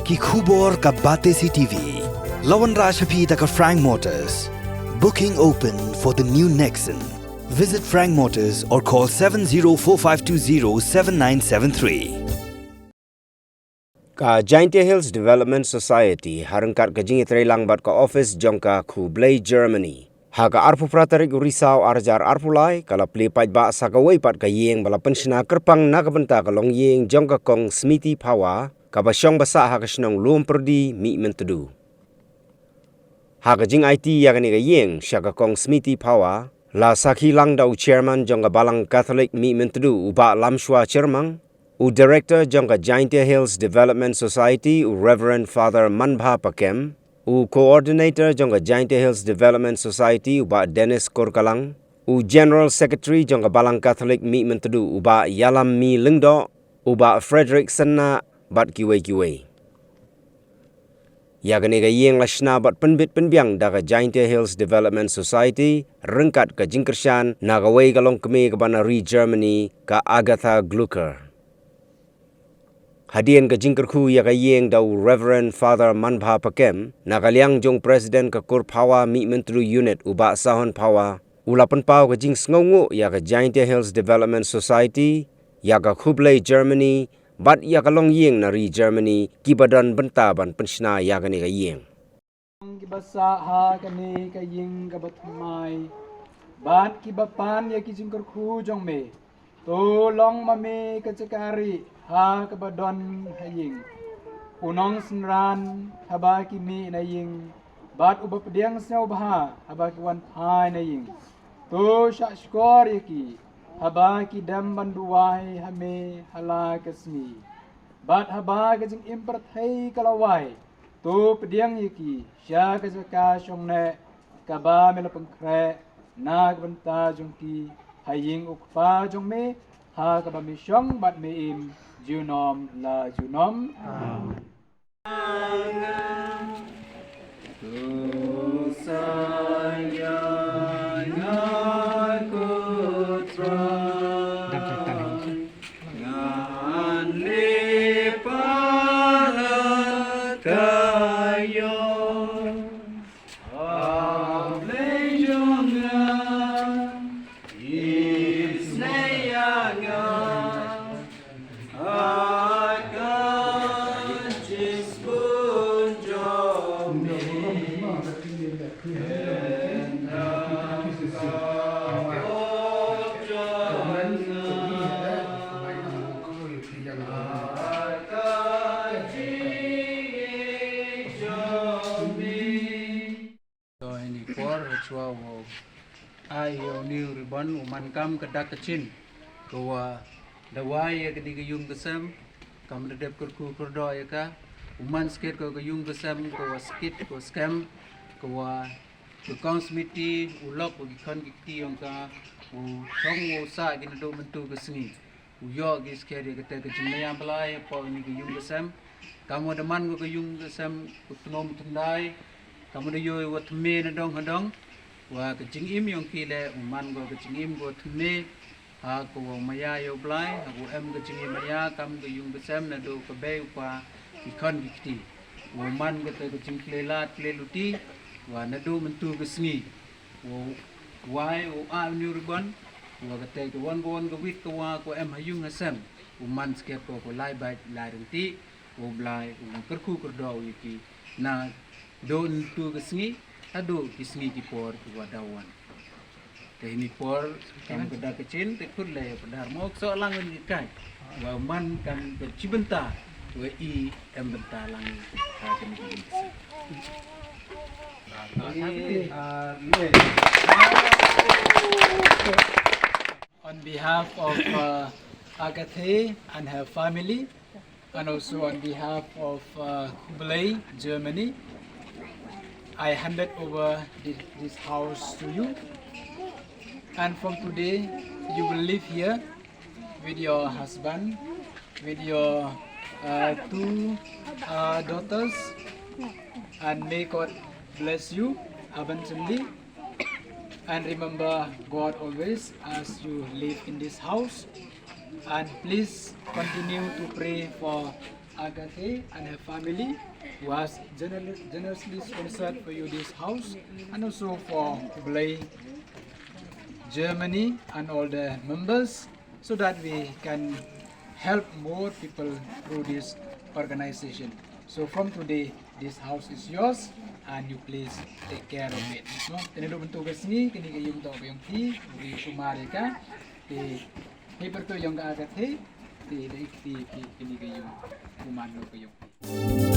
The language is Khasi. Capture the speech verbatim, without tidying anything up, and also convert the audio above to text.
Ki khubor ka Batesi T V. La wanrah sha phi da ka Frank Motors. Booking open for the new Nexon. Visit Frank Motors or call seven zero four five two zero seven nine seven three. Ka Jaintia Hills Development Society ha ryngkat ka jingïatreilang bad ka office jong ka Khublei, Germany, ha ka arphew phra tarik u Risaw ar hajar arphew lai, ka la plie paidbah sa kawei pat ka ïing ba la pynshna kyrpang na ka bynta ka longïing jong ka Kong Smiti Phawa, kaba shong ba sah ha ka shnong Lumpyrdi, Mihmyntdu. Ha ka jingaiti ïa kane ka ïing sha ka Kong Smiti Phawa, la sakhi lang da u chairman jong ka Balang Catholic Mihmyntdu, u Bah Lamshwa Chyrmang, u director jong ka Jaintia Hills Development Society, u Reverend Father Manbha Pakem, u coordinator jong ka Jaintia Hills Development Society, u Bah Dennis Kurkalang, u general secretary jong ka Balang Catholic Mihmyntdu, u Bah Ïalammi Lyngdoh, u Bah Frederick Synnah, bad kiwei kiwei. Ïa kane ka ïing la shna bad pynbit pynbiang da ka Jaintia Hills Development Society ryngkat ka jingkyrshan na kawei ka longkmie kaba na ri Germany, ka Agatha Glucker. Hadien ka jingkyrkhu ïa ka ïing da u Reverend Father Manbha Pakem, na ka liang jong president ka Kur Phawa Mihmyntdu Unit, u Bah Sahon Phawa, u la pynpaw ka jingsngewnguh ïa ka Jaintia Hills Development Society, ïa ka Khublei, Germany, bad ïa ka longïing na ri Germany, kiba don bynta ban pynshna ïa kane ka ïing. Kiba sah ha kane ka ïing kaba thymmai, bad kiba pan ïa ki jingkyrkhu jong me, to long ma me ka jaka rieh ha kaba don ha ïing, u nongsynran haba ki mih na ïing, bad uba pdiang sngewbha haba ki wan phai na ïing. To shahshkor ïa ki haba ki dem ban duwai ha me ha la ka sngi, bad haba ka jingim pyrthei ka la wai, to pdiang ïa ki sha ka jaka shongneh kaba me la pynkhreh na ka bynta jong ki ha ïing u Kpa jong me, ha kaba me shong bad me im junom la junom. Amen. To, ha kane ka por, ha shuwa u ai ïa une u ribbon, u man kam ka dak ka jin, ka wa da wai ïa kane ka ïung ka sem, kam da dep kyrkhu kyrdoh ïa ka, u man skit ka, ka ïung ka sem, ka wa skit, ka wa skhem, ka wa ka Kong Smiti u lok wa ki khon ki kti jong ka, u shong wa u sah ki naduh mynta ka sngi. U ïoh ki skhem ïa kata ka jingmaya blai hapoh kane ka ïung ka sem. Kam wa da man ko ka ïung ka sem u tnum tyndai. Kam wa da ïoh wa thymme na dong ha dong. Wa ka jingim jong ki leh u man ko ka jingim ko thymme. Ha ko wa maya ïa u Blai, ha ko em ka jingim maya kam ka ïung ka sem naduh ka bei u pa ki khon ki kti. Wa man kata ka jingkhlei lad khlei luti. Wa naduh mynta ka sngi. Wa wai, wa ai une u ribbon, wa kata ka wan ka wan ka wit ka wa ko em ha ïung ha sem, u man skhem ko, ko lai bait lai ryntih, u Blai u nang kyrkhu kyrdoh ïa ki, naduh mynta ka sngi, haduh ki sngi ki por ki wa da wan. Te ha kane ka por, kam ka dak ka jin, te khut lei ïa pdar mo, kso lang ïa kai. Wa man kam ka jibynta, wa i em bynta lang ha kane ka jingkisa. On behalf of uh, Agathe and her family, and also on behalf of uh, Khublei, Germany, I handed over this, this house to you. And from today, you will live here with your husband, with your uh, two uh, daughters, and may God bless you abundantly. And remember God always as you live in this house. And please continue to pray for Agathe and her family, who has generously sponsored for you this house, and also for Blai Germany and all the members, so that we can help more people through this organization. So from today, this house is yours, and you please take care of it. No? Te naduh mynta ka sngi, kane ka ïing to ka ïong phi, u ri sumar ïa ka. Te, hei pyrto ïong ka Agathe, te da ikti phi kane ka ïong u man lo ka ïong phi.